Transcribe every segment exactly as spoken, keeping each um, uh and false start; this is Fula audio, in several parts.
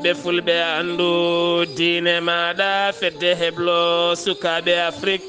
Ɓe fulɓe anndu diine maaɗa, fedde heblo sukaaɓe Afrik.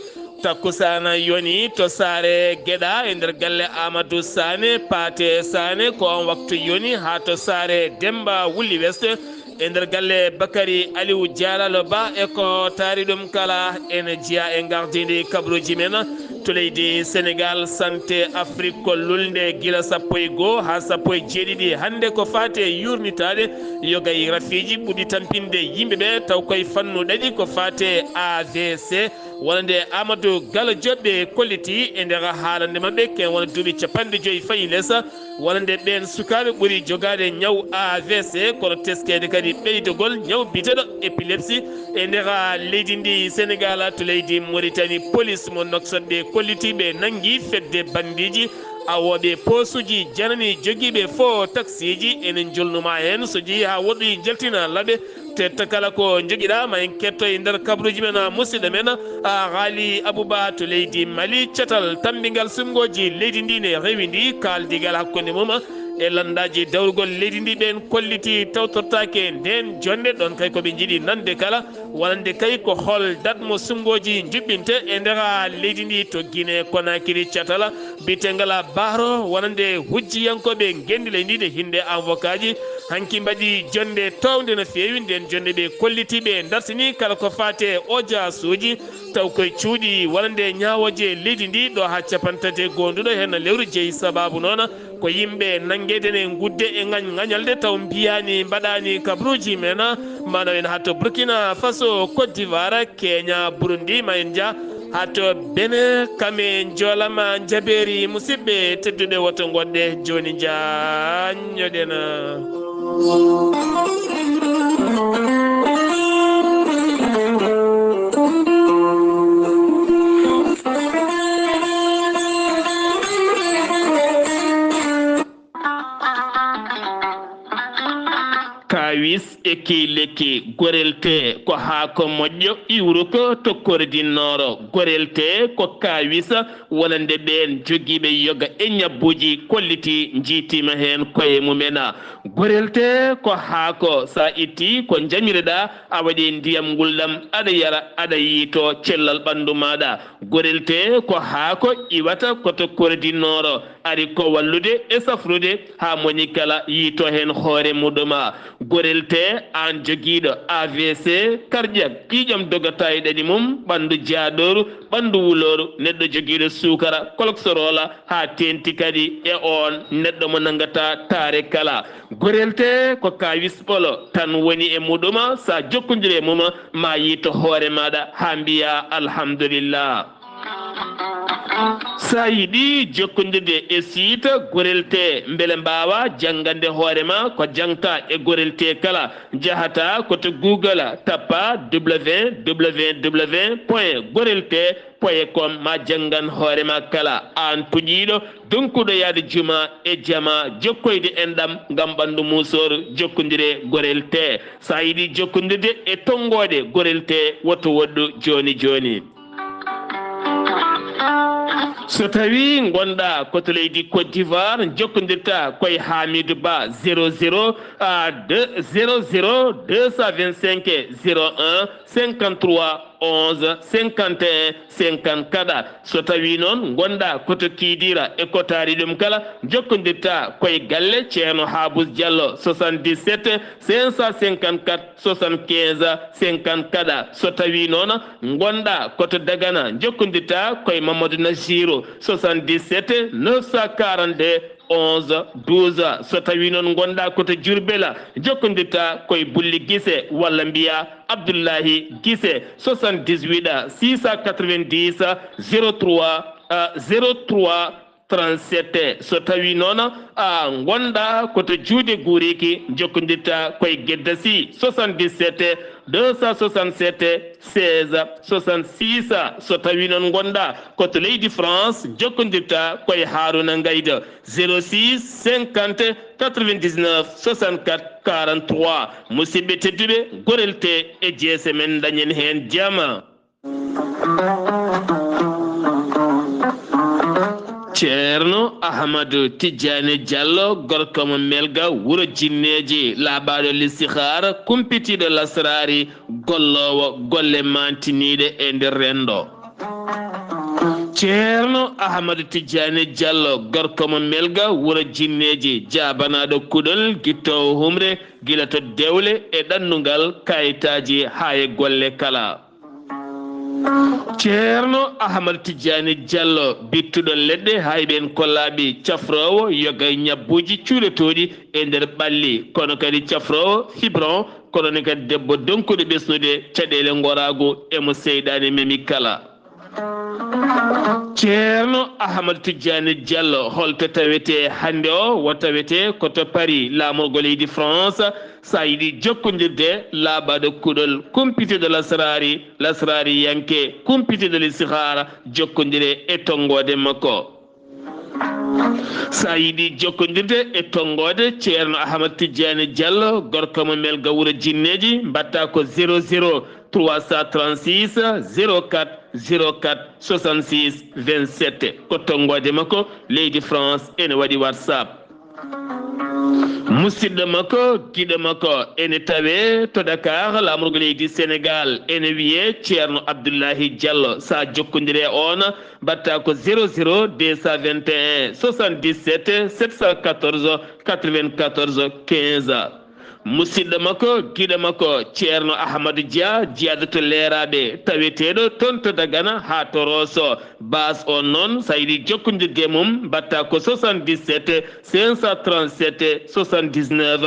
Takkusaana yoni to saare Geɗa e nder galle Amadou Sané, Paate Sané, ko on waktu yoni haa to saare Demba Wuli West e nder galle Bakari Aliou Dialalo Ba e ko taari ɗum kala ene jeya e ngardindi kabruuji men. To leydi Senegal, Santé Afrik ko lulnde gila sappo e goo haa sappo e jeeɗiɗi hannde ko faati e yuurnitaade yoga e rafiiji ɓurɗi tampinde yimɓe ɓe, taw koye fannu ɗaɗi ko faati e A V C, wonande Amadou Gallo Diop ɓe kolliti e nder haalande maɓɓe ken wona duuɓi capanɗe joyi fayi les. Wonande ɓeen sukaaɓe ɓuri jogaade ñaw A V C, kono teskeede kadi ɓeydogol ñaw biyeteeɗo épilepsie e nder leydi ndi Senegal. To leydi Mauritanie, police mo Nouakchott ɓe kolliti ɓe nanngi fedde bandiiji awooɓe poosuuji janani jogiiɓe fo taksiiji. Ene njolnuma heen so jeyi haa woɗɗoyi njaltina laɓe. Tetta kala ko njogiɗa ma en ketto e nder kabruuji men, musidɗo men, a Haali Abouba to leydi Mali. Catal tammbingal suɓngooji leydi ndi ne rewi ndi, kaaldigal hakkunde mum e lanndaaji dawrugol leydi ndi ɓeen kolliti tawtortaake ndeen jonnde. Ɗoon kay ko ɓe njiɗi nande kala wonande kay ko hol dat mo suɓngooji njuɓɓinte e nder leydi ndi. To Guinée Conakry, catal biyetengal Bahro wonande hujjiyankooɓe ngenndi leydi ndi ne hinnde avocat ji hanki mbaɗi jonnde toownde no feewi. Ndeen jonnde ɓe kolliti ɓe dartini kala ko faati e ojaasuuji taw koye cuuɗi wonande ñaawooje leydi ndi ɗo haa capanɗe tati e goo nduɗo heen lewru jeyi. Sabaabu noon ko yimɓe nanngeede ne ngudde e ngañ ngañalde taw mbiyaani mbaɗaani kabruuji men. Mano en haa to Burkina Faso, Côte d'Ivoire, Kenya, Burundi, ma en njah haa to Benin, kam e njoolama njabeeri. Musidɓe tedduɓe, woto ngonɗe jooni njaññoɗen. Kaawis e kii lekki. Gorel tee ko haako moƴƴo iwruko to Koridinnooro. Gorel tee ko kaawis wonande ɓeen jogiiɓe yoga e ñabbuuji kolliti njiitiima heen koye mumen. Gorel tee ko haako, so a ittii ko njamireɗaa, a waɗi ndiyam ngulɗam, aɗa yara, aɗa yiito cellal ɓanndu maaɗa. Gorel tee ko haako iwata ko to Koridinnooro, ari ko wallude e safrude haa moni kala yiito heen hoore muɗum. Gorel tee, aan jogiiɗo A V C, cardiaque, ƴiiƴam dogata e ɗaɗi mum, ɓanndu jaadooru, ɓanndu wulooru, neɗɗo jogiiɗo suukara, cholestérol, haa teeŋti kadi e oon neɗɗo mo nanngataa taare kala. Gorel tee ko kaawis ɓolo tan woni e muɗum, so a jokkondirii e mum, ma yiito hoore maaɗa haa mbiyaa alhamdulillah. So a yiɗi jokkondirde e site Gorel tee mbele mbaawa janngande hoore ma ko jangta e Gorel tee kala, njahata ko to Google, tappa W W W point gorel tee point com, ma janngan hoore ma kala. Aan tuƴiiɗo, donkuɗo yahde juma e jama, jokkoyde enɗam ngam ɓanndu muusooru, jokkondiree Gorel tee. So a yiɗi jokkondirde e tonngoode Gorel tee, woto woɗɗu jooni jooni. So tawii ngonɗaa ko to leydi Côte d'Ivoire, jokkondirta koye Hamidou Ba, zéro zéro, ah, deux, zéro zéro deux cent vingt-cinq zéro un cinquante-trois onze cinquante et un cinquante-quatre. So tawii noon ngonɗaa ko to Kidira e ko taari ɗum kala, jokkondirta koye galle Ceerno Habous Diallo, soixante-dix-sept cinq cent cinquante-quatre soixante-quinze cinquante-quatre. So tawii noon ngonɗaa ko to Dagana, jokkondirta koye Mamadou Najiru, soixante-dix-sept neuf cent quarante-deux onze douze. So tawii noon ngonɗaa ko to Diourbel, jokkondirta koye Bulli Gise walla mbiyaa Abdullahi Gise, soixante-dix-huit six cent quatre-vingt-dix zéro trois, euh, zéro trois trente-sept. So tawii noon a ngonɗaa ko to Juude Guuriki, jokkondirta koye Gedda Sy, soixante-dix-sept deux cent soixante-sept seize soixante-six. So tawii noon ngonɗaa ko to leydi France, jokkondirta koye Haruna Ngaydo, zéro six cinquante quatre-vingt-dix-neuf soixante-quatre quarante-trois. Musidɓe tedduɓe, Gorel tee e jeese men, dañen heen jama. Ceerno Ahmadu Tijjaani Jallo, gorko mo Melga, wuro Jinneeji, laaɓaaɗo listihaara, kumpitiiɗo lasraari, golloowo golle maantiniiɗe e nder renndo. Ceerno Ahmadu Tijjaani Jallo, gorko mo Melga, wuro Jinneeji, jaabanaaɗo kuɗol, gittoowo humre, gila to dewle e ɗannungal, kayitaaji haa e golle kala. Ceerno Ahmad Tijjaani Jallo, bittuɗo leɗɗe, hayɓe en kollaaɓe, cafroowo yoga e ñabbuuji cuuɗotooɗi e nder ɓalli, kono kadi cafroowo fibron, kono ne kadi debbo donkuɗo ɓesnude caɗeele ngoraagu e mo seyɗaane memi kala. Ceerno Ahmad Tijjaani Jallo, holto tawetee hannde o? Wo tawetee ko to Paris, laamorgo leydi France. So a yiɗi jokkondirde, laaɓaaɗo kuɗol, kumpitiiɗo lasraari, lasraariyanke, kumpitiiɗo listihaara, jokkondire e tonngoode makko. So a yiɗi jokkondirde e tonngoode Ceerno Ahmad Tijjaani Jallo, gorko mo Melga, wuro Jinneeji, mbaɗtaa ko zéro zéro trois cent trente-six zéro quatre zéro quatre soixante-six vingt-sept. Ko tonngoode makko, leydi France ene waɗi WhatsApp. Musidɗo makko, giɗo makko, ene tawee to Dakar, laamorgo leydi Sénégal, ene wiyee Ceerno Abdullahi Jallo. So a jokkondire e oon, mbaɗtaa ko zéro zéro deux cent vingt et un soixante-dix-sept sept cent quatorze quatre-vingt-quatorze quinze. Musidɗo makko, giɗo makko, Ceerno Ahmadu Dia, jiyaaɗo to Leeraaɓe, taweteeɗo toon to Dagana haa to Rooso. Baas on noon, so a yiɗi jokkondirde e mum, mbaɗtaa ko soixante-dix-sept cinq cent trente-sept soixante-dix-neuf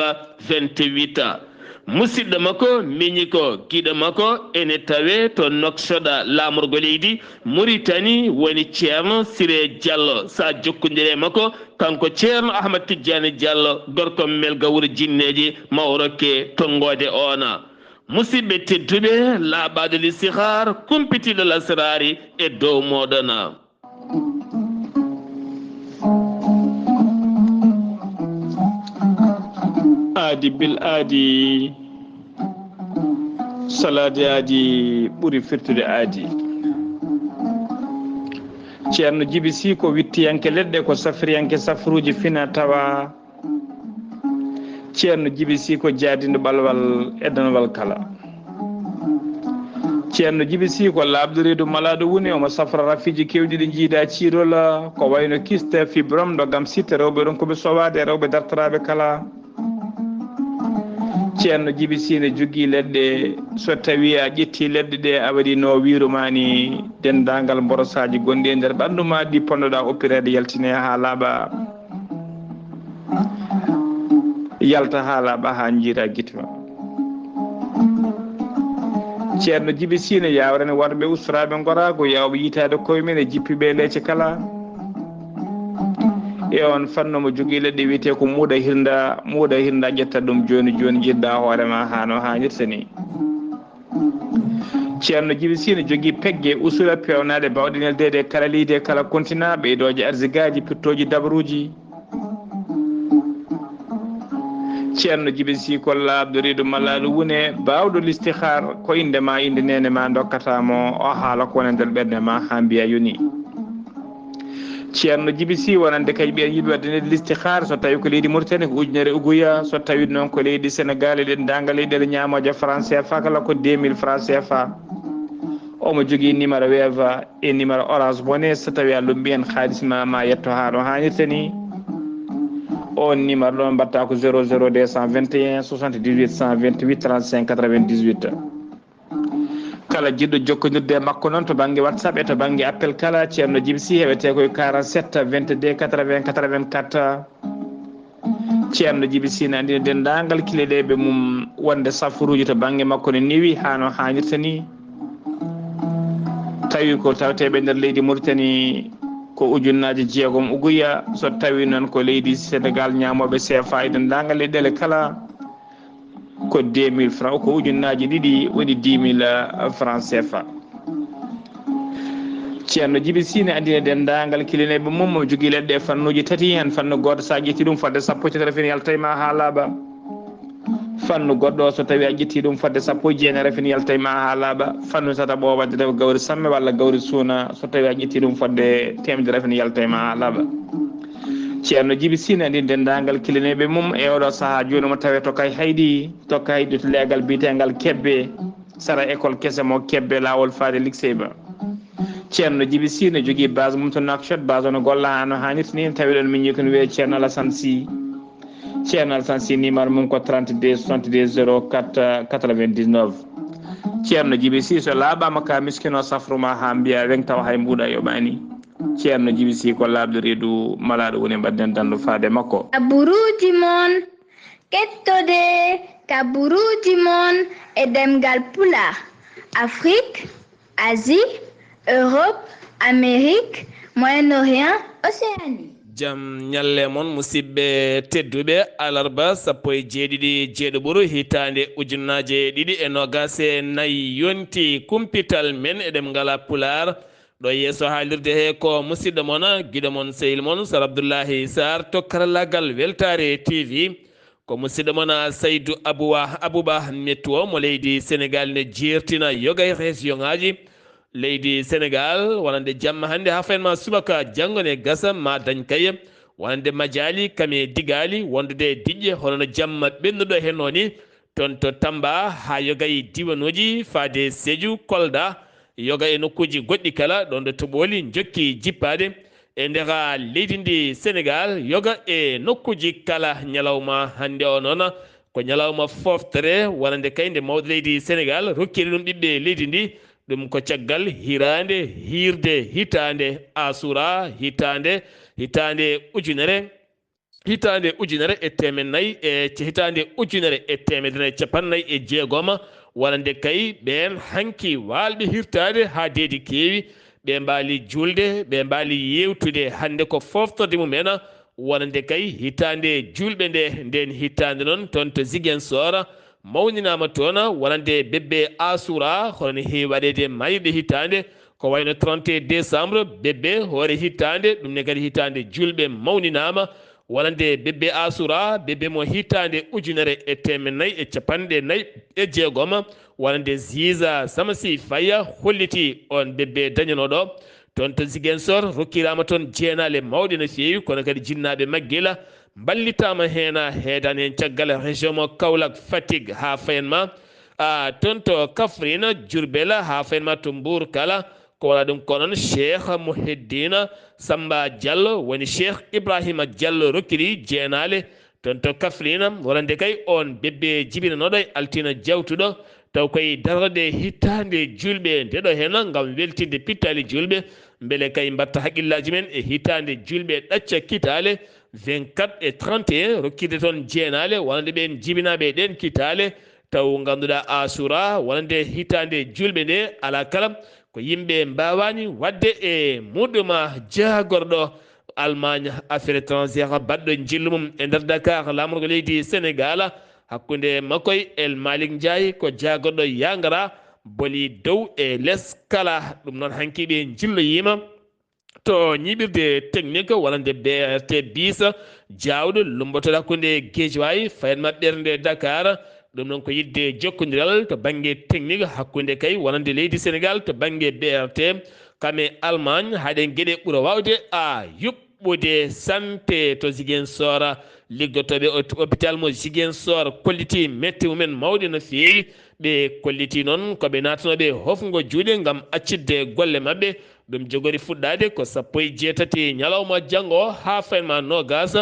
vingt-huit. Musidɗo makko, miñiko, giɗo makko, ene tawee to Nouakchott, laamorgo leydi Mauritanie, woni Ceerno Siré Jallo. So a jokkondire e makko, kanko Ceerno Ahmad Tijjaani Jallo, gorko Melga, wuro Jinneeji, ma o rokke tonngoode oona. Musidɓe tedduɓe, laaɓaaɗo listihaar, kumpitiiɗo lasraari e dow mooɗon. Aadi bil aadi, salaade aadi ɓuri firtude aadi. Ceerno Jibi Sii ko wittiyanke leɗɗe, ko safriyanke safruuji fina tawa. Ceerno Jibi Sii ko jaadinɗo ɓalwal e danwal kala. Ceerno Jibi Sii ko laaɓɗo reedu malaaɗo wune, omo safra rafiiji keewɗi ɗi njiida ciirol, ko wayno kiste, fibrom, ɗo gam sitte rewɓe ronkuɓe sowaade e rewɓe dartoraaɓe kala. Ceerno Jibi Sii ne jogii leɗɗe, so tawii a ƴettii leɗɗe ɗe a waɗii no wiiru maa ni, denndaangal mborosaaji gonɗi e nder ɓanndu maa ɗi ponnoɗaa oppireede yaltinee haa laaɓa. Yalta haa laaɓa haa njiira gite ma. Ceerno Jibi Sii ne yaawrani warɓe ustoraaɓe ngoraagu, yaawɓe yitaade koye mum e jippiiɓe leece kala. E oon fannu omo jogii leɗɗe wiyetee ko muuɗa hirnda, muuɗa hirnda ƴetta ɗum jooni jooni njiɗɗa hoore ma haa no haanirta ni. Ceerno Jibi Sii ne jogii pegge usula peewnaaɗe baawɗe neldeede e kala leydi e kala kontinaa, ɓeydooje arsigaaji, pittooji dabaruuji. Ceerno Jibi Sii ko laaɓɗo reedu malaaɗo wune, baawɗo listihaar, ko innde ma, innde neene ma ndokkata mo, o haala ko woni e nder ɓernde ma haa mbiya yoni. Ceerno Jibi Sii wonande kadi ɓeen yiɗɓe waɗde listihaar, so tawii ko leydi Mauritanie ko ujunere uguya, so tawii noon ko leydi Sénégal e denndaangal leyɗeele ñaamooje franc C F A kala ko deux mille franc C F A. Omo jogii numéro Wave e numéro Orange Money, so tawii a lummbii heen haalis ma, ma yetto haa no haanirta ni. Oon numéro ɗoon mbaɗtaa ko zéro zéro deux cent vingt et un soixante-dix-huit cent vingt-huit trente-cinq quatre-vingt-dix-huit. Kala jiɗɗo jokkondirde e makko noon to bannge WhatsApp e to bannge appel kala, Ceerno Jibi Sii heɓetee ko e quarante-sept vingt-deux quatre-vingts quatre-vingt-quatre. Ceerno Jibi Sii ne anndina denndaangal kiliɗeeɓe mum wonde safaruuji to bannge makko ne newi haa no haanirta ni. Tawi ko tawteeɓe nder leydi Mauritanie ko ujunnaaje jeegom uguya, so tawi noon ko leydi Sénégal ñaamooɓe C F A e denndaangal leyɗeele kala, ko deux mille francs, ko ujunnaaji ɗiɗi woni dix mille francs C F A. Ceerno Jibi Sii ne anndina denndaangal kilineeɓe mum, mo jogii leɗɗe e fannuuji tati, heen fannu gooto, so a ƴetti ɗum, fodde sappo e tati rafin yalta e ma haa laaɓa. Fannu goɗɗo, so tawi a ƴetti ɗum fodde sappo e jeenayi, rafini yalta e ma haa laaɓa. Fannu tataɓo, waɗde taw gawri samme walla gawri suuna, so tawi a ƴetti ɗum fodde teemedere, rafini yalta e ma haa laaɓa. Ceerno Jibi Sine andi denndaangal kilineeɓe mum e oɗo sahaa jooni mo tawee to Kay Hayɗi, to Kay Hayɗi to leegal biyeteengal Kebbe, sara école kese mo Kebbe, laawol faade lycée ba. Ceerno Jibi Sine jogii base mum to Nouakchott, base o no golla haa no haanirta ni, tawi ɗon miñi ko no wiyee Ceerno Alassane Sy. Ceerno Alassane Sy, numéro mum ko trente-deux soixante-deux zéro quatre quatre-vingt-dix-neuf. Ceerno Jibi Sy, so laaɓaama ka miskino safru ma haa mbiya weŋ tawa hay mbuuɗa yoɓaani. Ceerno Jibi Sy ko laaɓɗo reedu malaaɗo woni mbaɗden dandu faade makko. Kaburuuji mon, kettode kaburuuji mon e ɗemngal Pulaar, Afrik, Asie, Europe, Amérique, Moyen-Orient, Océanie. Jam ñalle mon, musidɓe tedduɓe. Alarba sappo e jeeɗiɗi jeeɗo ɓuru hitaande ujunnaje ɗiɗi e nogas e nayi yonti kumpital men e ɗemngal Pulaar. Ɗo yeeso haalirde he ko musidɗo mon, giɗo mon, sehil mon, Sar Abdullahi Sar to karallagal Weltaare T V. Ko musidɗo mon, Saydu Abuwa, Abuba Mettuo mo leydi Senegal ne jeertina yoga e région ŋaaji leydi Senegal, wonande jamma hannde haa fayin ma subaka janngo ne gasa ma dañ kay, wonande majaali kame digaali wondude e diƴƴe hono no jamma ɓennuɗo hennoo ni, toon to Tamba haa yoga e diiwanuuji faade Sédhiou, Kolda, yoga e nokkuuji goɗɗi kala ɗoon ɗo toɓooli njokki jippaade e nder leydi ndi Senegal, yoga e nokkuuji kala. Ñalawma hannde o noon ko ñalawma fooftere wonande kay nde mawɗo leydi Senegal rokkiri ɗum ɓiɓɓe leydi ndi. Ɗum ko caggal hiraande, hiirde hitaande Asura, hitaande, hitaande ujunere, hitaande ujunere e teemed nayi e, hitaande ujunere e teemedere nayi e capanɗe nayi e jeegom, wonande kay ɓeen hanki waalɓe hirtaade haa deedi keewi, ɓe mbaali juulde, ɓe mbaali yeewtude. Hannde ko fooftorde mum en, wonande kay hitaande juulɓe nde, ndeen hitaande noon toon to Ziguinchor, mawninaama toon wonande bebbe Asura, hono no heewi waɗeede maayirɗe hitaande, ko wayno trente et un décembre, bebbe hoore hitaande, ɗum ne kadi hitaande juulɓe mawninaama, wonande bebbe Asura, bebbe mo hitaande ujunere e teemed nayi e capanɗe nayi e jeegom, wonande Ziza Samasi Faya holliti oon bebbe dañanooɗo. Toon to Ziguinchor, rokkiraama toon jeenaale mawɗe no feewi, kono kadi jinnaaɓe Maggila mballitaama heen, heedaani heen caggal région mo Kaolack, Fatick, haa fayen ma, a, toon to Kaffrine, Diourbel, haa fayen ma to Mbour kala. Ko wala ɗum ko noon Cheikh Mouhiddine Samba Diallo, woni Cheikh Ibrahima Diallo rokkiri jeenaale toon to Kaffrine, wonande kay oon bebbe jibinanooɗo e altine jawtuɗo, taw koye darorɗe hitaande juulɓe ndeɗo heen, ngam weltinde pittaali juulɓe, mbele kay mbatta haqqillaaji men e hitaande juulɓe ɗacca kitaale, vingt-quatre e trente et un, rokkirde toon jeenaale wonande ɓeen jibinaaɓe e ɗeen kitaale, taw ngannduɗaa Asura wonande hitaande juulɓe nde, alaa kala ko yimɓe mbaawaani waɗde e muɗum. Jaagorɗo Allemagne affaire étrangère baɗɗo njillu mum e nder Dakar laamorgo leydi Senegal, hakkunde makko e El Malick Ndiaye, ko jaagorɗo yangara boli dow e les kala. Ɗum noon hanki ɓe njilloyiima to ñiiɓirde technique wonande B R T bis jaawɗo lummbotoɗo hakkunde Guédiawaye fayen ma ɓernde Dakar. Ɗum noon ko yiɗde jokkondiral to bannge technique hakkunde kay wonande leydi Senegal to bannge B R T, kame Allemagne, haɗen geɗe ɓura waawde a yuɓɓude. Santé to Ziguinchor, liggotooɓe hôpital mo Ziguinchor kolliti mette mumen mawɗe no feewi. Ɓe kolliti noon ko ɓe naatanooɓe hofngo juuɗe ngam accitde golle maɓɓe. Ɗum jogori fuɗɗaade ko sappo e jeetati ñalawma janngo haa fayen ma noogas.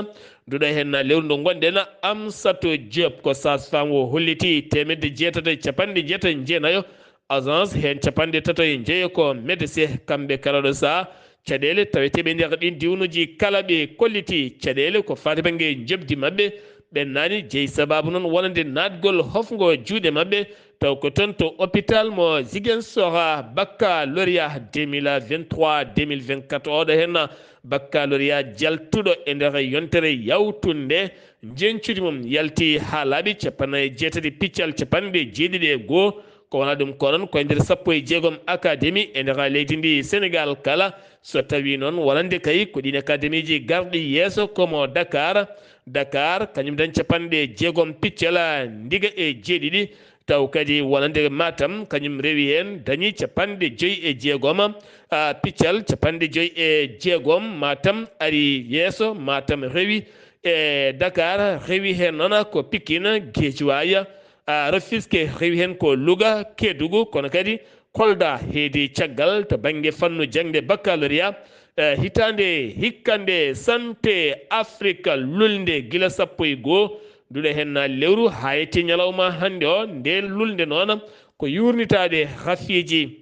Nduɗo heen lewru ndu ngonɗen, Amsatou Diop ko sage-femme o holliti teemedde jeetato e capanɗe jeetato e jeenayo agence, heen capanɗe tato e njeyo ko médecin. Kamɓe kala ɗo saha caɗeele taweteeɓe nder ɗin diwnuuji kala ɓe kolliti caɗeele ko faati bannge njoɓdi maɓɓe ɓennaani, jeyi sababu noon wonande naatgol hofngo juuɗe maɓɓe, taw ko toon to hôpital mo Ziguinchor. Baccalauréat deux mille vingt-trois deux mille vingt-quatre, oɗo heen baccalauréat jaltuɗo e nder yontere yawtunde, njeñcudi mum yalti haa laaɓi capanɗe jeetati piccal capanɗe jeeɗiɗi e goo. Ko wona ɗum ko noon koye nder sappo e jeegom académie e nder leydi ndi Sénégal kala. So tawi noon wonande kay ko ɗin académie ji garɗi yeeso komo Dakar. Dakar kañum dañ capanɗe jeegom piccal ndiga e jeeɗiɗi. Taw kadi wonande Matam kañum rewi heen dañi capanɗe joyi e jeegom, a, piccal capanɗe joyi e jeegom. Matam ari yeeso, Matam rewi e Dakar, rewi heen noon ko Pikine, Guédiawaye, a, Rufisque, rewi heen ko Louga, Kédougou, kono kadi Kolda heedi caggal to bannge fannu jaŋde baccalauréat. E, hitaande hikka nde Santé Afrique lulnde gila sappo e goo, duɗe heen na lewru haa yetti ñalawma hannde o, ndeen lulnde noon ko yuurnitaade rafiiji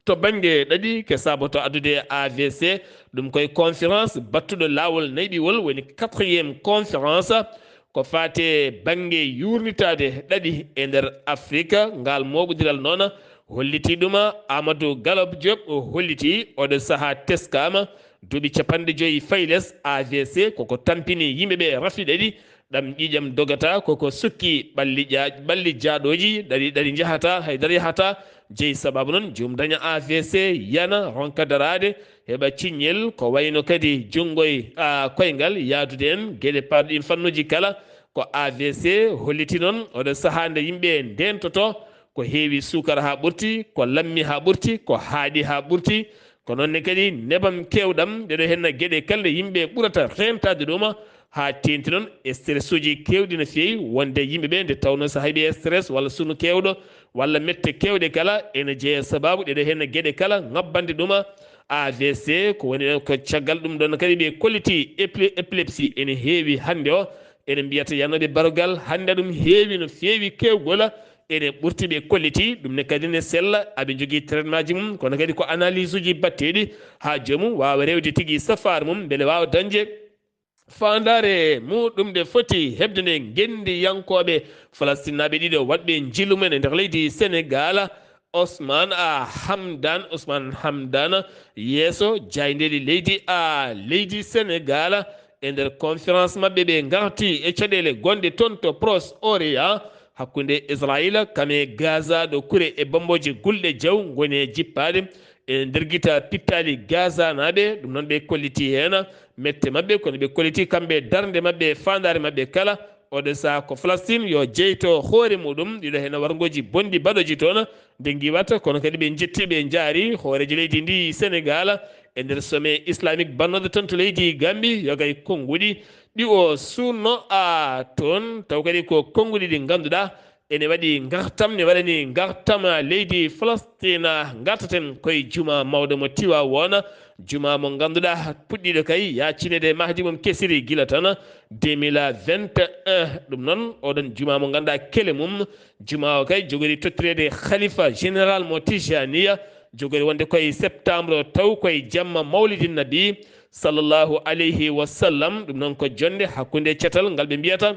to bannge ɗaɗi ke saboto addude A V C. Ɗum koye conférence battuɗo laawol nayɓiwol, woni quatrième conférence ko faate bannge yuurnitaade ɗaɗi e nder Afrique. Ngaal mooɓondiral noon hollitii ɗum Amadou Galop Diop, o hollitii oɗo sahaa teskaama duuɓi capanɗe joyi fayles A V C koko tampini yimɓe ɓe rafi ɗaɗi. Ɗam ƴiiƴam dogata koko sukki ɓalli ƴa-, ɓalli jaaɗooji, ɗaɗi, ɗaɗi njahata, hay dara yahata. Jeyi sababu noon joom daña A V C yana ronka daraade, heɓa ciññel ko wayno kadi junngo e, a, koyngal yaadude en geɗe paarɗi ɗin fannuuji kala. Ko A V C holliti noon oɗo sahaa nde yimɓe ndeentoto, ko heewi suukara haa ɓurti, ko lammi haa ɓurti, ko haaɗi haa ɓurti. Ko noon ne kadi nebam keewɗam, ɗeɗo henna geɗe kala nde yimɓe ɓurata reentaade ɗum, haa teenti noon e stressuuji keewɗi no feewi wonde yimɓe ɓe, nde tawnoo so haɓi e stress walla sunu keewɗo walla mette keewɗe kala, ene jeya sababu ɗeɗo henna geɗe kala ŋabbande ɗum A V C. Ko woni ɗon ko caggal ɗum ɗon kadi ɓe kolliti épi-, épilepsie ene heewi hannde o, ene mbiyata yanooɓe barogal hannde ɗum heewi no feewi keewgol, ene ɓurti ɓe kolliti ɗum ne kadi ne sella, aɓe njogii traitement ji mum, kono kadi ko analyse uji batteɗi haa joomum waawa rewde tigi safaara mum mbele waawa dañde faandaare muɗum nde foti heɓde nde ngenndiyankooɓe Falastinnaaɓe ɗiɗo waɗɓe njillu mum e nder leydi Senegaal, Osman, a, Hamdan, Osman Hamdan, yeeso jaayndeeli leydi, a, leydi Senegaal. E nder conférence maɓɓe ɓe ngarti e caɗeele gonɗe toon to Proche Orient, hakkunde Israila kam e Gaza, ɗo kure e bomboje gulɗe jaw ngoni e jippaade e nder gita pittaali Gaza naaɓe. Ɗum noon ɓe kolliti heen mette maɓɓe, kono ɓe kolliti kamɓe darnde maɓɓe e faandaare maɓɓe kala. Oɗo saha ko Falastin yo jeyto hoore muɗum, ɗiɗo heen warngooji bonɗi baɗooji toon nde ngiwata, kono kadi ɓe njetti, ɓe njaari hooreejo leydi ndi Senegaal e nder sommet islamique bannooɗo toon to leydi Gambi, yo kay konnguɗi ɗi o suunno a toon, taw kadi ko konnguɗi ɗi ngannduɗaa ene waɗi ngartam, ne waɗani ngartam leydi Falastina. Ngartaten koye juma mawɗo mo Tiwaawoona, juma mo ngannduɗaa puɗɗiiɗo kay yaacineede mahdi mum kesiri gila tan deux mille vingt et un. Ɗum noon, oɗon juma mo ngannduɗaa kele mum, juma o kay jogori tottireede khalifa général mo Tijaniya, jogori wonde koye septembre taw koye jamma mawlidin nabi sallallahu alayhi wa sallam. Ɗum noon ko jonnde hakkunde catal ngal ɓe mbiyata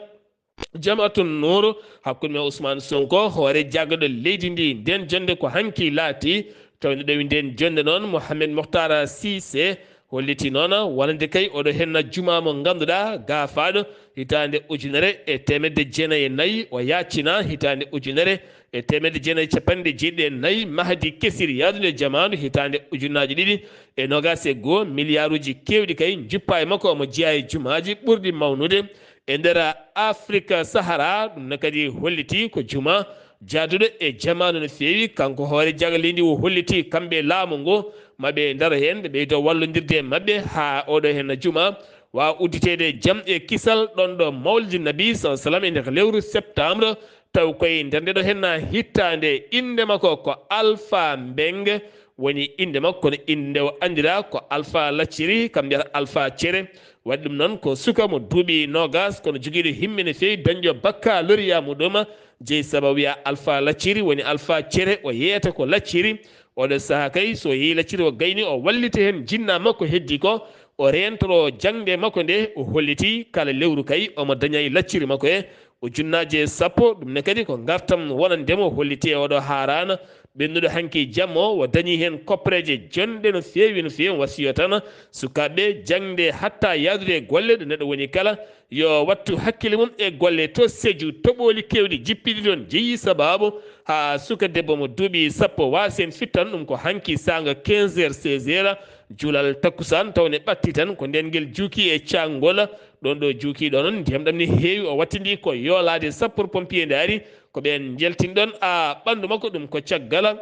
Jamaatun Nuur, hakkunde men Ousmane Sonko, hoore jaggaɗo leydi ndi. Nden jonnde ko hanki laati, tawde ɗowi nden jonnde noon, Mohamed Mokhtar Cissé holliti noon wonande kay oɗo henna juma mo ngannduɗaa gaafaaɗo hitaande ujunere e teemedde jeenayi e nayi, o yaacina hitaande ujunere e teemedde jeenayi e capanɗe jeeɗiɗi e nayi, mahdi kesiri yaadude jamaanu hitaande ujunnaaji ɗiɗi e noogaas e goo, miliyaaruuji keewɗi kay njuppa e makko, omo jeyaa e jumaaji ɓurɗi mawnude e nder Afrique Sahara. Ɗum ne kadi holliti ko juma jaaduɗo e jamaanu no feewi. Kanko hoore jaga leydi o holliti kamɓe laamu ngu maɓe ndaro heen, ɓe ɓeydo wallondirde e maɓɓe haa oɗo heen juma waawa udditeede jam e kisal ɗon ɗo mawlidi nabi sallallahu alaihi wasallam e nder lewru septembre. Taw koye nder nde ɗo henna hittaande, innde makko ko Alpha Mbeng woni innde makko, kono innde o anndiraa ko Alpha Lacciri, kam mbiyata Alpha Cere. Waɗi ɗum noon ko suka mo duuɓi noogaas, kono jogiiɗo himme no feewi, dañɗo baccalauréat muɗum. Jeyi sababu wiya Alpha Lacciri woni Alpha Cere, o yeeyata ko Lacciri. Oɗo saha kay, so yeeyi Lacciri o gayni, o wallita heen jinnaa makko heddi ko, o reentoro jaŋde makko nde, o holliti kala lewru kay omo daña e Lacciri makko he ujunnaaje sappo. Ɗum ne kadi ko ngartam wonande mo, holliti e oɗo haaraana ɓennuɗo hanki jamma o, o dañi heen koppareeje jonɗe no feewi, no feewi. Wasiyo tan sukaaɓe jaŋde hatta yaadude e golle ɗo neɗɗo woni kala, yo wattu hakkille mum e golle to Sédhiou, toɓooli keewɗi jippiiɗi toon jeyi sababu Haa suka debbo mo duuɓi sappo waasi en fittan ɗum ko hanki saanga quinze heures, seize heures, juulal takkusaan, tawne ɓatti tan ko nden ngel juuki e caangol. Ɗon ɗo juuki ɗo noon, ndiyam ɗam ne heewi, o wattindi ko yoolaade sapeur pompier ndaari, ko ɓeen njeltin ɗon, a, ɓanndu makko, ɗum ko caggal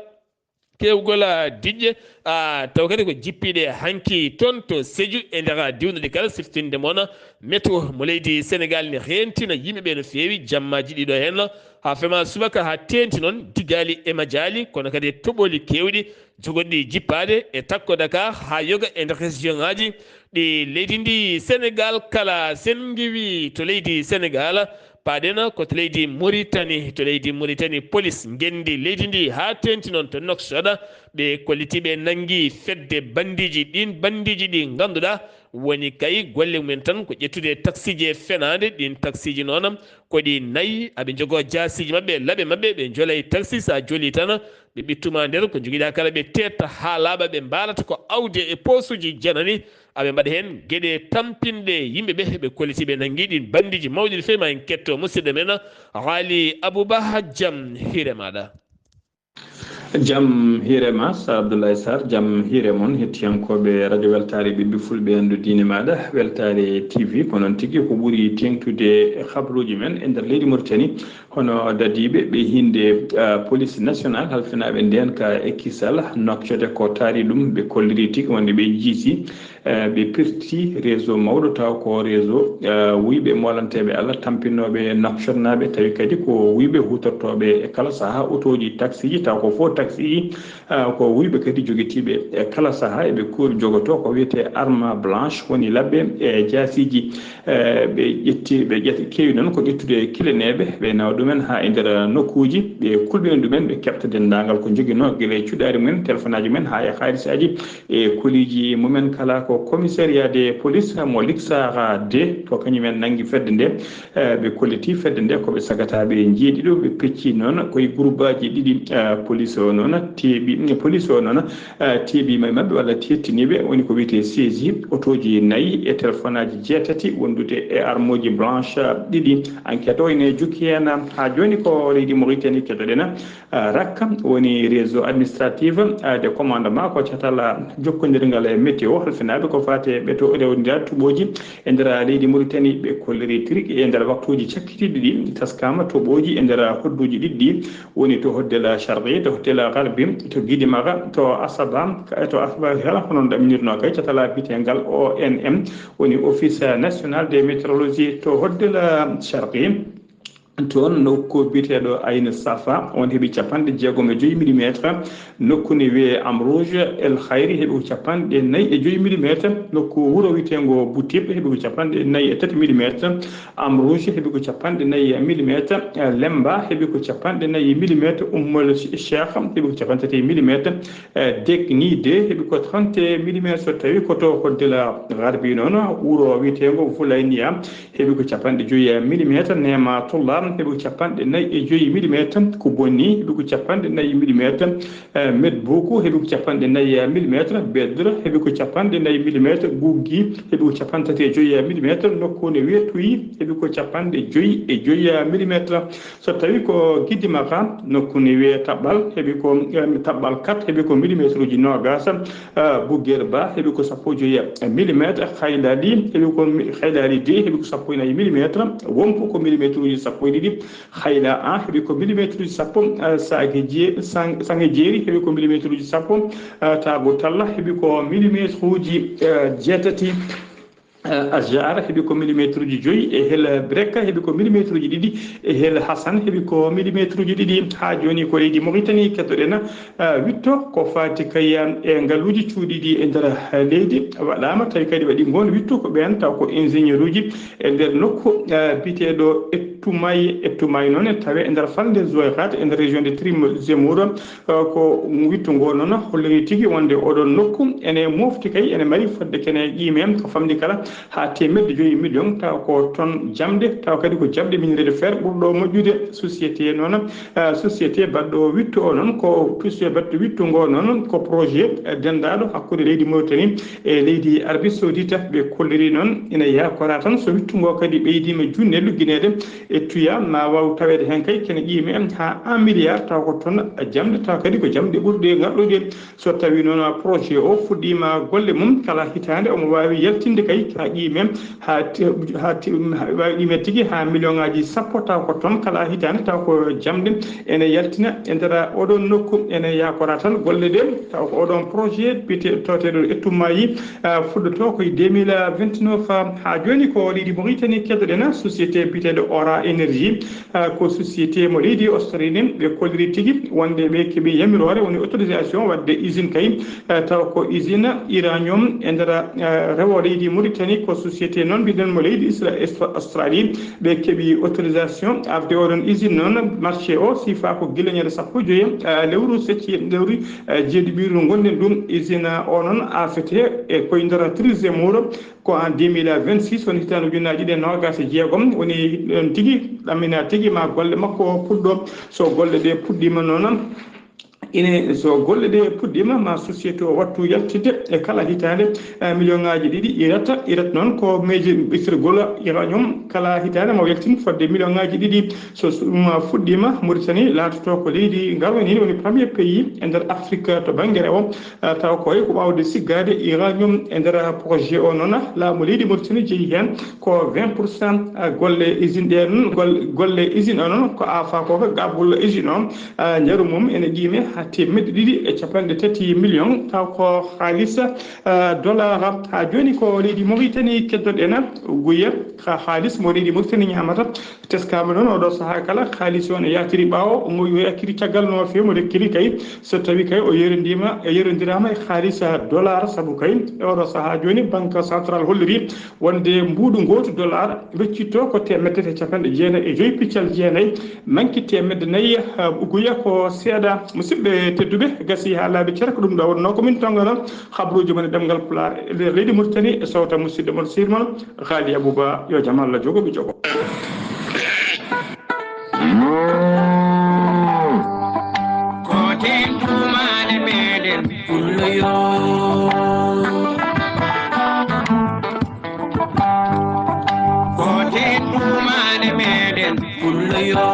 keewgol, a, diƴƴe, a, taw kadi ko jippiiɗe hanki toon to Sédhiou e nder diwnuɗe kala, siftinde moon météo mo leydi Sénégal ne heentina yimɓe ɓe no feewi jammaaji ɗiɗo heen, haa fema subaka haa teenti noon digaali e majaali, kono kadi e toɓooli keewɗi jogoɗi jippaade e takko Dakar haa yoga e nder région ŋaaji ɗi leydi ndi Sénégal kala. Sen ngiwi to leydi Sénégal, paaɗen ko to leydi Mauritanie. To leydi Mauritanie, police ngenndi leydi ndi haa teenti noon to Nouakchott, ɓe kolliti ɓe nanngi fedde bandiiji. Ɗiin bandiiji ɗi ngannduɗaa woni kay golle mumen tan ko ƴettude taksiiji e fenaande. Ɗiin taksiiji noon ko ɗi nayi, aɓe njogoo jaasiiji maɓɓe, laɓe maɓɓe, ɓe njola e taksi, so a joli tan ɓe ɓittuma nder ko njogiɗaa kala, ɓe teetta haa laaɓa, ɓe mbaalata ko awde e poosuuji janani, aɓe mbaɗa heen geɗe tampinɗe yimɓe ɓe, ɓe kolliti ɓe nanngi ɗiin bandiiji mawɗi no feewi. Ma en ketto musidɗo men Haali Abouba, jam hiire maaɗa. Jam hiire ma, Sar Abdoulaye Sarr, jam hiire mon, hettiyankooɓe Radio Weltaare Ɓiɓɓe Fulɓe, anndu diine maaɗa, Weltaare T V, ko noon tigi ko ɓuri teeŋtude e habruuji men e nder leydi Mauritanie, hono dadiiɓe ɓe hinnde, ah, Police Nationale halfinaaɓe ndeen ka e kisal, Nouakchott ko taari ɗum, ɓe kolliri tigi wonde ɓe jiiti, eh, ɓe pirti réseau mawɗo, taw ko réseau, eh, wuyɓe moolanteeɓe Allah, tampinooɓe Nouakchottnaaɓe, tawi kadi ko wuyɓe huutortooɓe e kala sahaa otooji, taksiiji, taw ko fof taksiiji, eh, ko wuyɓe kadi jogitiiɓe e kala sahaa, eɓe kuur-, jogotoo ko wiyetee arme blanche, woni labbe e jaasiiji. Eh, ɓe ƴetti, ɓe ƴetti, keewi noon ko ƴettude kileneeɓe, ɓe nawa ɗumen haa e nder nokkuuji, ɓe kulɓina ɗumen, ɓe keɓta denndaangal ko njoginoo, gila e cuɗaari mumen, telefonaaji mumen, haa e haarisaaji e koliiji mumen kala. Ko commissariat de police mo Liksara deux, to kañumen nanngi fedde nde, eh, ɓe kolliti fedde nde ko ɓe sagataaɓe njeeɗiɗo, ɓe pecci noon ko e groupaaji ɗiɗi, eh, police o noon teeɓi, police o noon, eh, teeɓiima e maɓɓe walla teettiniiɓe, woni ko wiyetee saisi, otooji nayi e telefonaaji jeetati wondude e armooji blanche ɗiɗi. Enquête o ene jokki heen haa jooni ko leydi Mauritanie keɗoɗen. Ah, rakka woni réseau administratif, ah, de commandement ko catal, ah, jokkondirngal e météo halfinaaɓe ko faati e ɓeto rewndira tuɓooji e nder leydi Mauritanie. Ɓe kolliri tigi e nder waktuuji cakkitiiɗi ɗi taskaama tuɓooji e nder hodduuji ɗiɗi ɗi, woni to Hoddel Sharqi, to Hoddel Garbi, to Gidimara, to Asaba, to Asaba kala, hono ɗaminirnoo kay catal biyeteengal O N M, woni Office National de Météorologie, to Hoddel Sharqi. Toon nokku biyeteeɗo Ayn Safa, on heɓi capanɗe jeegom e joyi millimetre. Nokku ne wiyee Am Rouge El Khayri heɓi ko capanɗe nayi e joyi millimetre. Nokku wuro wiyeteengo Boutip heɓi ko capanɗe nayi e tati millimetre. Am Rouge heɓi ko capanɗe nayi millimetre. Eh, Lemba heɓi ko capanɗe nayi millimetre. Ummul Cheikh heɓi ko capanɗe tati millimetre. Eh, Degni deux heɓi ko trente millimetre. So tawi ko to Hoddel Garbi noon, wuro wiyeteengo Fulayniya heɓi ko capanɗe joyi millimetre. Nematullah heɓi ko capanɗe nayi e joyi millimetre. Ko Bonni heɓi ko capanɗe nayi millimetre. Eh, Medbuku heɓi ko capanɗe nayi millimetre. Bedr heɓi ko capanɗe nayi millimetre. Guggi heɓi ko capanɗe tati e joyi millimetre. Nokku ne wiyee Tuyi heɓi ko capanɗe joyi e joyi millimetre. So tawi ko Gidimaka, nokku ne wiyee Taɓɓal, heɓi ko, em, Taɓɓal quatre, heɓi ko millimetre uji noogas. Ah, Bugerba heɓi ko sappo e joyi millimetre. Haylali heɓi ko mi-, Haylali deux heɓi ko sappo e nayi millimetre. Wompo ko millimetre uji sappo e ɗiɗi. Hayla un heɓi ko millimetre uji sappo. Ah, Sage Je-, Sang-, Sange Jeeri heɓi ko millimetre uji sappo. Ah, Taago Talla heɓi ko millimetre uji, eh, jeetati. Eh, Asjar heɓi ko millimetre uji joyi, e Hel Breka heɓi ko millimetre uji ɗiɗi, e Hel Hassan heɓi ko millimetre uji ɗiɗi. Haa jooni ko leydi Mauritanie keɗoɗen, eh, witto ko faati kay e ngaluuji cuuɗiiɗi e nder leydi waɗaama, tawi kadi waɗi ngoon witto ko ɓeen taw ko ingénieur uji e nder nokku, eh, biyeteeɗo Ettumay, Ettumay noon e tawe e nder falnde Zouérate e nder région de Trim Zemour. Eh, ko wittu ngo noon holliri tigi wonde oɗon nokku ene mofti kay, ene mari fodde kene ƴiime ko famɗi kala haa teemedde joyi million, taw ko toon jamɗe, taw kadi ko jamɗe minerai de fer ɓurɗo moƴƴude. Société noon, eh, société baɗɗo wittu o noon ko, société baɗɗo wittu ngo noon ko projet, eh, denndaaɗo hakkunde leydi Mauritanie e leydi Arabie Saoudite. Ɓe kolliri noon ina yakora tan so wittu ngo kadi ɓeydiima junne luggineede ettuya ma waaw taweede heen kay kene ƴiimi en haa un milliard taw ko toon jamɗe taw kadi ko jamɗe ɓurɗe ngarɗude. So tawii noon projet o fuɗɗiima golle mum kala hitaande omo waawi yaltinde kay haa ƴiimi en haa ti- haa ti- haa waawi ƴiime tigi haa million ngaaji sappo taw ko toon kala hitaande taw ko jamɗe ene yaltina e nder oɗon nokku ene yaakora tan golle ɗe taw ko oɗon projet biyete tawteeɗo ettummayi fuɗɗoto ko e deux mille vingt-neuf. Haa jooni ko leydi Mauritanie keddoɗen société biyeteeɗo Ora Énergie, ko société mo leydi Australie ɓe kolliri tigi wonde ɓe keɓi yamiroore woni autorisation waɗde usine kay taw ko usine uranium e nder rewo leydi Mauritanie ko société noon mbiɗen mo leydi Isra- Australie ɓe keɓi autorisation afde oɗon usine noon marché o sifa ko gila ñande sappo joyi lewru secci lewru jeeɗiɓiru gonɗen ɗum usine o noon afete e koye nder treize muro ko en deux mille vingt-six woni hitaande ujunnaaji ɗiɗi e noogaas e jeegom woni ɗon tigi ɗammina tigi ma golle makko puɗɗo so golle ɗe puɗɗiima noon ine so golle ɗe puɗɗiima ma société o wattu yaltide e kala hitaande million ngaaji ɗiɗi irata irata noon ko meeje ɓestirgol uranium kala hitaande ma yaltin fodde million ngaaji ɗiɗi so ɗum fuɗɗiima Mauritanie laatoto ko leydi ngarwaniindi woni premier pays e nder Afrique to bannge rewo taw ko ko ɓawde siggaade uranium e nder projet o noon laamu leydi Mauritanie jeyi heen ko vingt pour cent golle usine ɗen golle usine o noon ko afa ko gabbol usine o njaru mum ene qiime ha teemedde ɗiɗi e capanɗe tati million taw ko haalis dollar. Ha joni ko leydi Mauritanie keddoɗen guye ka haalis mo leydi Mauritanie ñamata. Teskama noon oɗo saha kala haalis o ne yatiri ɓawo mo yakkiri caggal no fewi mo rekkiri kay so tawi kay o yerodima yerodirama e haalis dollar saabu kay e oɗo saha joni banque centrale holliri wonde mbuuɗu gotu dollar weccitto ko temedde e capanɗe jeenayi e joyi piccal jeenayi manki temedde nayi guya ko seeɗa. Musidɓe tedduɓe gasi ha laaɓi cere ko ɗum ɗo wonno ko min tongana habruji mon e ɗemgal pulaar e nder leydi Mauritanie e sawta musidɗo mon sirmon Ghali Abouba yo jam Allah jogo ɓe jogo. Koten tumane meɗen kulloyo. Koten tumane meɗen kulloyo.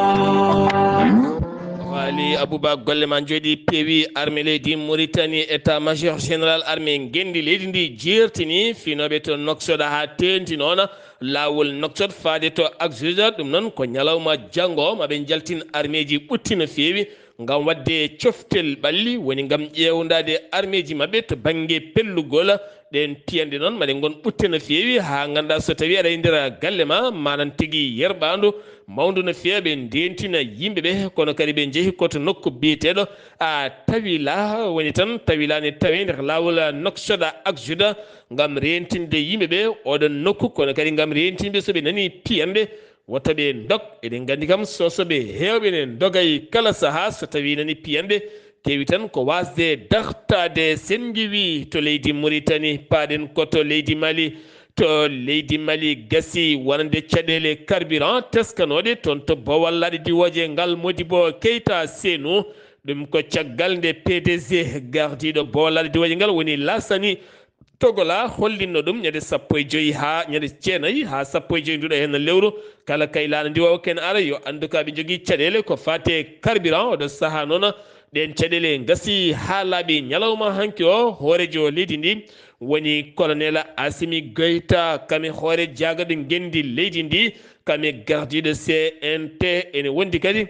Waali Abouba golle ma jooɗi peewi armée leydi Mauritanie état major général armée ngenndi leydi ndi jeertini finooɓe to Nouakchott haa teenti noon laawol Nouakchott faade to Agdjoudja ɗum noon ko ñalawma janngo maɓe njaltin armeeji ɓutti no feewi ngam waɗde coftel ɓalli woni ngam ƴeewndaade armeeji maɓɓe to bannge pellugol ɗeen piyanɗe noon maɗe ngon ɓutte no feewi haa ngannda so tawi aɗa e nder galle ma manan tigi yerɓaandu mawndu no feewi ɓe ndentina yimɓe ɓe kono kadi ɓe njehi koto nokku biyeteeɗo a tawila woni tan tawila ne tawe nder laawol Nouakchott Agdjoudja ngam rentinde yimɓe ɓe oɗon nokku kono kadi ngam rentinde so ɓe nani piyanɗe woto ɓe ndog eɗen nganndi kam sosoɓe heewɓe ne ndogay kala sahaa so tawi nani piyanɗe kewi tan ko wasde dartaade sen ngiwi to leydi Mauritanie paaɗen ko to leydi Mali to leydi Mali gasi wonande caɗeele carburant teskanooɗe toon to bowal laaɗe diwooje ngal Modibo Keita Senu ɗum ko caggal nde P D G gardiiɗo bowal laaɗe diwooje ngal woni lasani Togola hollinno ɗum ñande sappo e joyi haa ñande jeenayi haa sappo e joyi nduɗo heen lewru kala kay laana ndiwoowo ken ara yo anndu ka ɓe njogii caɗeele ko faati e carburant oɗo sahaa noon ɗeen caɗeele ngasi haa laaɓi ñalawma hanki o hoorejo leydi ndi woni colonel Assimi Goïta kame hoore jaagaɗo ngenndi leydi ndi kame gardiiɗo C N T ene wondi kadi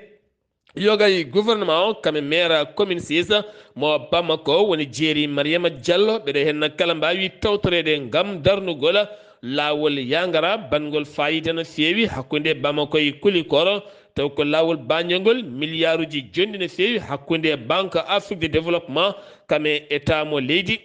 Yogay gouvernement o kame maire commune six mo Bamako woni jeeri Mariama Diallo ɓeɗo henna kala mbawi tawtoreede ngam darnugol lawol yangara bangol fayida no feewi hakkunde Bamako e Kulikoro taw ko lawol bañjogol milliarduji jonɗi no feewi hakkunde Banque Afrique de Développement kame état mo leydi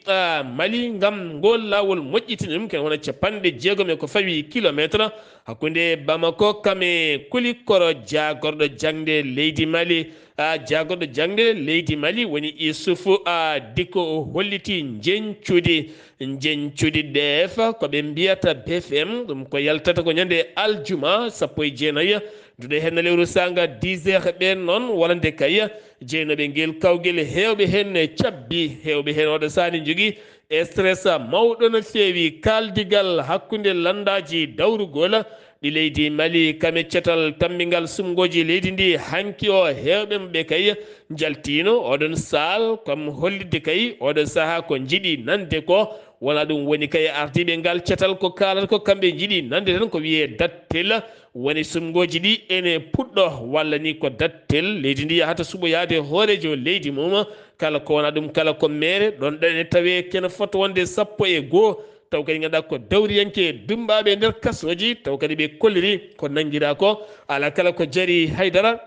Mali ngam ngol lawol moƴƴitina ɗum ken wona capanɗe jeegom e ko fawi kilometre hakkunde Bamako kame Kulikoro jaagorɗo jaŋde leydi Mali a jaagorɗo jaŋde leydi Mali woni Isufu a Diko o holliti njeñcudi njeñcudi D F ko ɓe mbiyata B F M ɗum ko yaltata ko ñande aljuma sappo e jeenayi duɗe hen lewru sanga dix heures ɓen noon wonande kay jeynoɓe ngel kawgel hewɓe hen cabbi hewɓe hen oɗo sani jogui stress mawɗo no feewi kaldigal hakkunde landaji dawrugol ɗi leydi Mali, kame cetal tammbingal sumngooji leydi ndi. Hanki o, heewɓe maɓɓe kay njaltiino oɗon saal, kam hollitde kay oɗo sahaa ko njiɗi nande ko. Wona ɗum woni kay ardiiɓe ngal cetal ko kaalata ko kamɓe njiɗi nande tan ko wiyee dattel. Woni sumngooji ɗi ene puɗɗo walla ni ko dattel leydi ndi yahata suɓoyaade hooreejo leydi mum. Kala ko wona ɗum kala ko meere ɗon ɗo ene tawee kene fota wonde sappo e goo. Taw kadi ngannduɗaa ko dawriyanke dummbaaɓe e nder kasooji, taw kadi ɓe kolliri ko nanngiraa ko, alaa kala ko jarii hay dara.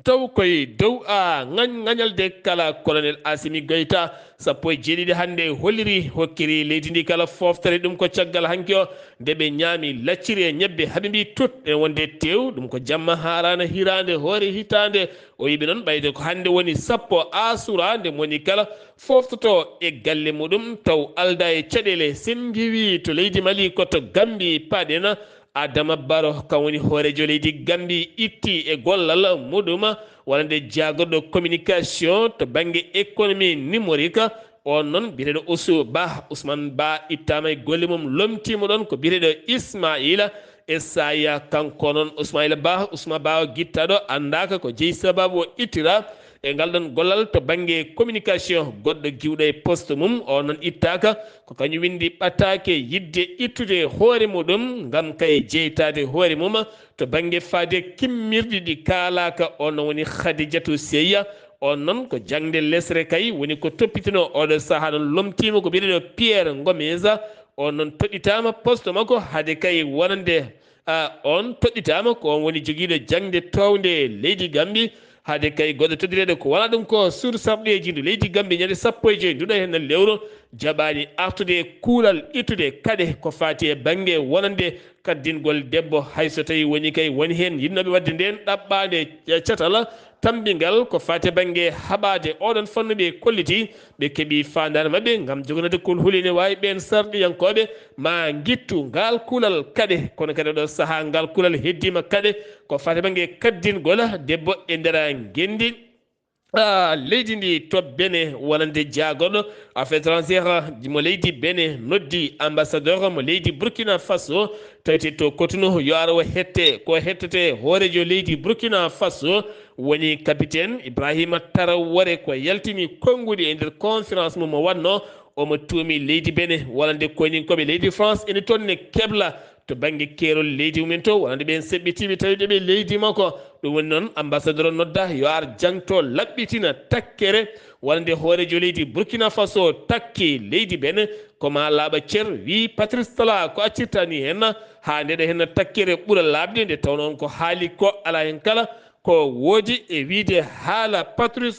Taw koye dow a ŋañ-, ŋañalde kala colonel Assimi Goïta, sappo e jeeɗiɗi hannde holliri, hokkiri leydi ndi kala fooftere. Ɗum ko caggal hanki o, nde ɓe ñaami lacciri e ñebbe, haɓe mbii tut e wonde tew, ɗum ko jamma haaraana hiraande hoore hitaande. O yiɓi noon ɓayde ko hannde woni sappo Asura, nde moni kala fooftoto e galle muɗum, taw aldaa e caɗeele. Sen ngiwi to leydi Mali, ko to Gambi paɗen. Adama Barrow, kam woni hooreejo leydi Gambi, itti e gollal muɗum wonande jaagorɗo communication to bannge économie numérique. On noon biyeteeɗo Usu Ba, Ousmane Ba ittaama e golle mum, lomtiima ɗoon ko biyeteeɗo Ismaila Esaya. Kanko noon Ismaila Ba, Ousmane Ba o gittaaɗo anndaaka ko jeyi sababu o ittira e ngal ɗoon gollal to bannge communication. Goɗɗo giwɗo e poste mum, on noon ittaaka, ko kañum winndi ɓataake yiɗde ittude hoore muɗum ngam kay jeytaade hoore mum to bannge faade kimmirɗi ɗi kaalaaka. On noon woni Khadijatou Seyya. On noon ko jaŋde lesre kay woni ko toppitino oɗo sahaa. Noon lomtiima ko biyeteeɗo Pierre Ngomeza. On noon toɗɗitaama poste makko hade kay wonande, a, on toɗɗitaama ko on woni jogiiɗo jaŋde toownde leydi Gambi. Hade kay goɗɗo toɗɗireede ko wona ɗum ko suudu sarɗiyeeji ndu leydi Gambi ñande sappo e joy nduɗo heen lewru jaɓaani artude e kuulal ittude kaɗe ko faati e bannge wonande kaddingol debbo. Hay so tawii woni kay woni heen yiɗnooɓe waɗde ndeen ɗaɓɓaande catal tammbingal ko faati e bannge haɓaade oɗon fannu, ɓe kolliti ɓe keɓi faandaare maɓɓe ngam jogonaade kulhuli ene waawi ɓeen sarɗiyankooɓe ma ngittu ngaal kulal kaɗe. Kono kadi oɗo sahaa ngaal kulal heddiima kaɗe ko faati e bannge kaddingol debbo e nder ngenndi, a, leydi ndi to Benin, wonande jaagorɗo affaires étrangères mo leydi Benin noddi ambassadeur mo leydi Burkina Faso tawetee to Cotonou, yo ar o hette. Ko hettete hooreejo leydi Burkina Faso woni capitaine Ibrahima Traoré, ko yaltini konnguɗi e nder conférence mum mo waɗno. Omo tuumi leydi Benin wonande koyninkooɓe leydi France ene toon ne kebla to bannge keerol leydi mumen to, wonande ɓeen seɓɓitiiɓe tawiiɓe ɓe leydi makko. Ɗum woni noon ambassadeur o nodda yo ar jangto laɓɓitina takkere wonande hooreejo leydi Burkina Faso takki leydi Benin. Ko ma laaɓa cer, wii Patrice Talon, ko accirta ni heen haa ndeɗo heen takkere ɓura laaɓde, nde tawno on ko haali ko alaa heen kala ko woodi e wiyde haala Patrice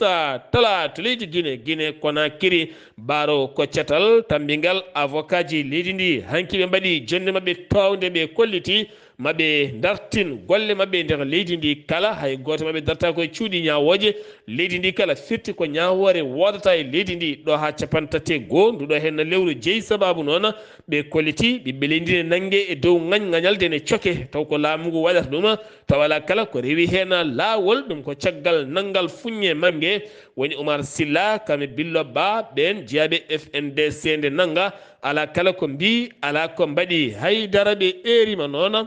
Talon to leydi Guinée, Guinée Conakry. Baro ko catal tammbingal avocat ji leydi ndi. Hanki ɓe mbaɗi jonnde maɓɓe toownde, ɓe kolliti maɓe dartin golle maɓɓe e nder leydi ndi kala. Hay gooto maɓɓe dartaako e cuuɗi ñaawooje leydi ndi kala. Firti ko ñaawoore woodata e leydi ndi ɗo haa capanɗe tati e goo nduɗo heen lewru jeyi. Sababu noon ɓe kolliti ɓiɓɓe leydi ne nannge e dow ŋañŋañalde ne coke, taw ko laamu ngu waɗata ɗum, taw alaa kala ko rewi heen laawol. Ɗum ko caggal nanngal fuññe mannge woni Oumar Sylla, kam e Billo Ba, ɓeen jeyaaɓe F N D C nde nannga, alaa kala ko mbii, alaa ko mbaɗi, hay dara ɓe eeriima noon.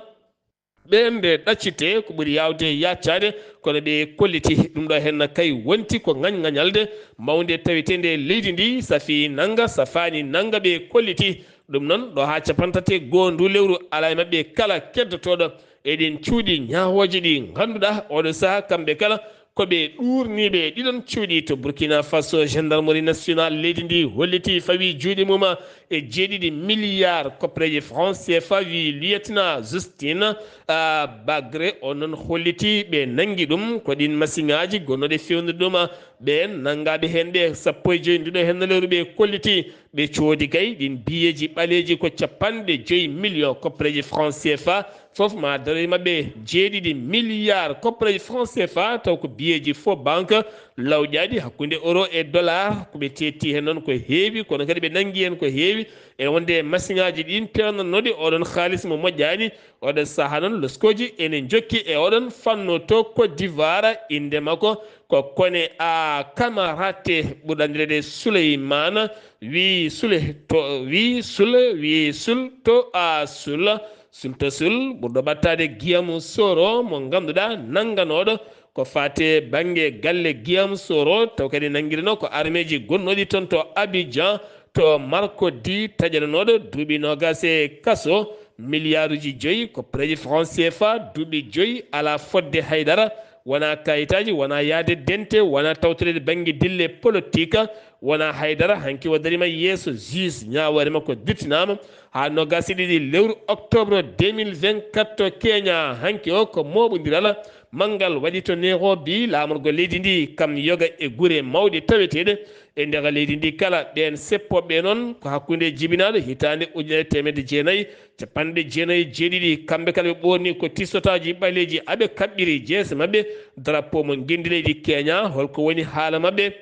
Ɓeen nde ɗaccitee ko ɓuri yaawde yaaccaade, kono ɓe kolliti ɗum ɗo heen kay wonti ko ŋañŋañalde mawnde taweteende leydi ndi, safii nannga, safaani nannga, ɓe kolliti ɗum noon ɗo haa capanɗe tati e goo ndu lewru, alaa e maɓɓe kala keddotooɗo e ɗeen cuuɗi ñaawooje ɗi ngannduɗaa ooɗo sahaa kamɓe kala ko ɓe ɗuurniiɓe ɗiɗon cuuɗi to Burkina Faso. Gendarmerie nationale leydi ndi holliti fawi juuɗe mum e jeeɗiɗi milliard koppareeje franc C F A, wi lieutenant Justine, ah, Bagre. O noon holliti ɓe nanngi ɗum ko ɗiin masiŋaaji gonnooɗe feewnude ɗum, ɓeen nanngaaɓe heen ɓe sappo e joy nduɗo heen lewru ɓe kolliti. Ɓe coodi kay ɗiin biyeeji ɓaleeji ko capanɗe joy million koppareeje franc C F A. Fof ma daroy maɓɓe jeeɗiɗi milliard koppareeje franc C F A, taw ko biyeeji faux banque lawƴaaɗi hakkunde euro e dollar. Ko ɓe teetti heen noon ko heewi, kono kadi ɓe nanngi heen ko heewi. E wonde masiŋaaji ɗiin peewnanooɗi oɗon haalis mo moƴƴaani, oɗon sahaa noon loskooji ene njokki e oɗon fannu to Côte d'Ivoire. Innde makko ko Kone a Kamarate, ɓurɗo anndireede Souleymane, wi Sule to, wi Sule, wi Sul to a Sula. Sultasul ɓurɗo ɓattaade Guillaume Soro, mo ngannduɗaa nannganooɗo ko faati bannge galle Guillaume Soro, taw kadi nanngirino ko armeeji gonnooɗi toon to Abidjan, to Marcodi, taƴananooɗo duuɓi noogaas e kaso, miliyaaruuji joyi ko pereji franc C F A, duuɓi joyi alaa fotde haydara, wonaa kayitaaji, wonaa yahde dente, wonaa tawtoreede bannge dille politik, wonaa haydara. Hanki o dariima yeeso juge, ñaawoore makko dirtinaama haa noogaas e ɗiɗi lewru octobre deux mille vingt-quatre to Kenya. Hanki o ko mooɓondiral manngal waɗi to Nairobi, laamorgo leydi ndi kam yoga e gure mawɗe taweteeɗe e nder leydi ndi kala. Ɓeen seppooɓe noon ko hakkunde jibinaaɗo hitaande ujunere teemedde jeenayi capanɗe jeenayi e jeeɗiɗi, kamɓe kala ɓe ɓoorni ko tisotaaji ɓaleeji, aɓe kaɓɓiri jeese maɓɓe drapeau mo ngenndi leydi Kenya. Holko woni haala maɓɓe?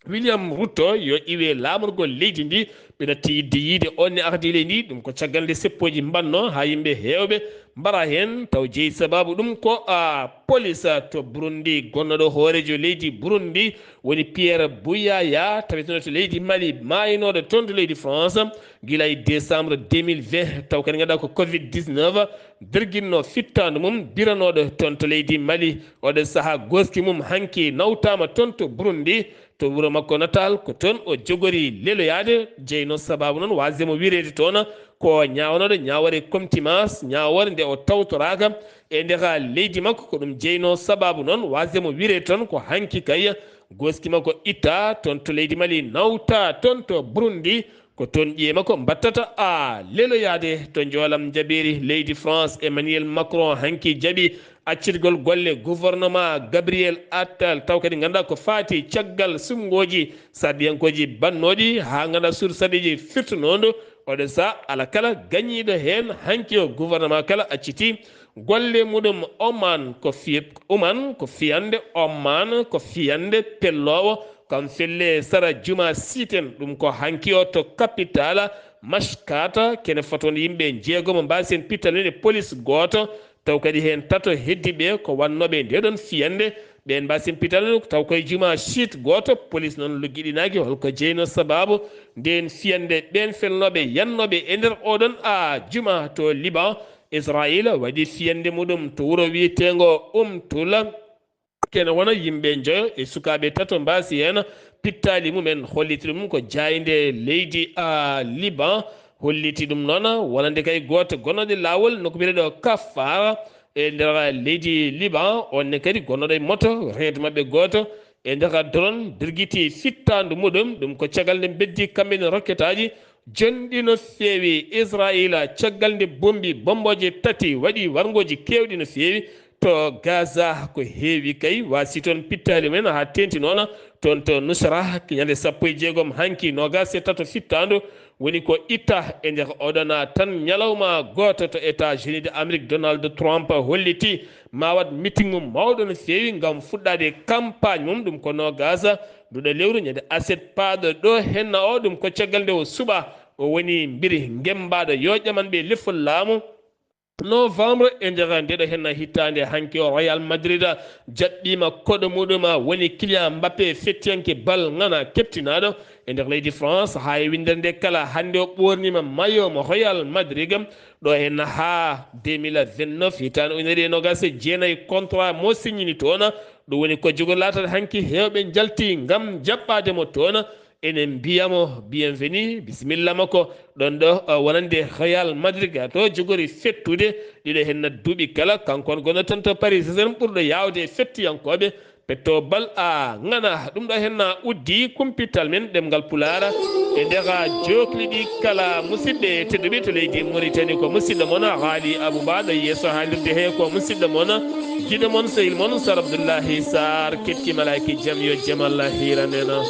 William Ruto yo iwe laamorgol leydi ndi, ɓe natti yidde yiide on ne ardi leydi ndi. Ɗum ko caggal nde seppooji mbanno haa yimɓe heewɓe mbara heen, taw jeyi sabaabu ɗum ko a polis to Burundi. Gonnooɗo hooreejo leydi Burundi woni Pierre Buyaya, taweteno to leydi Mali, maayinooɗo toon to leydi France gila e décembre deux mille vingt, taw kadi ngannduɗaa ko covid dix-neuf berginno fittaandu mum, biranooɗo toon to leydi Mali. Oɗo sahaa gooski mum hanki nawtaama toon to Burundi, to wuro makko natal, ko toon o jogori leloyaade. Jeyno sabaabu noon waasde mo wireede toon ko ñaawanooɗo ñaawoore contumace, ñaawoore nde o tawtoraaka e nder leydi makko. Ko ɗum jeyno sabaabu noon waasde mo wireede toon ko hanki kay gooski makko itta toon to leydi Mali, nawta toon to Burundi. Ko toon ƴiye makko mbattata a leloyaade. To njoolam njaɓeeri leydi France, Emmanuel Macron hanki jaɓi accirgol golle gouvernement Gabriel Attal, taw kadi ngannduɗaa ko faati caggal suɓngooji sarɗiyankooji bannooɗi haa ngannduɗaa sur sarɗiiji firtunoondu. Oɗo sa ala kala gañiiɗo heen hanki o gouvernement kala acciti golle muɗum. Oman ko fi-, Oman ko fiyande, Oman ko fiyande pelloowo, kam felle sara juma siiten. Ɗum ko hanki o to capitale Mashkata, kene fotoon yimɓe jeegomo mbaasi heen pittal men e polis gooto, taw kadi heen tato heddiiɓe ko wannooɓe nde ɗoon fiyande. Ɓeen mbaasi heen pittal taw koye juma siit gooto, polis noon luggiɗinaaki holko jeyno sabaabu ndeen fiyande. Ɓeen felnooɓe yannooɓe e nder oɗon a juma to Liban, Israayiila waɗi fiyande muɗum to wuro wiyeteengo Umtula. Kene wona yimɓe njoyo e sukaaɓe tato mbaasi heen pittaali mumen, holliti ɗum ko jaaynde leydi a Liban, holliti ɗum noon wonande kay gooto gonnooɗo laawol nokku biyeteeɗo Kafar e nder leydi Liban, on ne kadi gonnooɗo e moto, reedu maɓɓe gooto e nder drone dirgiti fittaandu muɗum. Ɗum ko caggal nde beddi kamɓe ne rokketaaji jonɗi no feewi Israayiila, caggal nde bombi, bombooje tati waɗi warngooji keewɗi no feewi to Gaza. Ko heewi kay, waasi toon pittaali men haa teenti noon toon to Nusra, ñande sappo e jeegom hanki, noogaas e tato fittaandu, woni ko itta e nder oɗon tan ñalawma gooto to États-Unis de Amérique, Donald Trump holliti ma waɗ meeting mum mawɗo no feewi ngam fuɗɗaade campagne mum. Ɗum ko noogaas nduɗo lewru ñande aset paaɗo ɗo henna o, ɗum ko caggal nde o suɓa o woni mbiri ngembaaɗo yo ƴaman ɓe lefol laamu. Novembre e nder ndeɗo henna hittaande hanki o Real Madrid jaɓɓiima koɗo muɗum woni Kylian Mbappé, fettiyanke bal ŋana keptinaaɗo e nder leydi France. Haa e winndere nde kala hannde o ɓoorniima mayo mo Real Madrid ɗo henna haa deux mille vingt-neuf, hitaande ujunere e noogaas e jeenayi, contrat mo signini toon. Ɗum woni ko jogo laatata hanki heewɓe njalti ngam jaɓɓaade mo toon. Enen mbiyamo bienvenue, bisimilla makko ɗon ɗo, uh, wonande Real Madrid, to jogori fettude ɗiɗo henna duuɓi kala. Kanko on gono tan to Paris Saint-Germain ɓurɗo yaawde e fettiyankooɓe. Petto bal a ŋana ɗum ɗo henna uddi kumpital men ɗemngal Pulaar. E ndeka jookli ɗi kala musidɓe tedduɓe to leydi Mauritanie, ko musidɗo mon Haali Abou Ba ɗo yeeso haalirde he, ko musidɗo mon, giɗo mon, sehil mon Sar Abdoullahi Sarr. Ketti malaaki jam yo jam Allah hiiran en.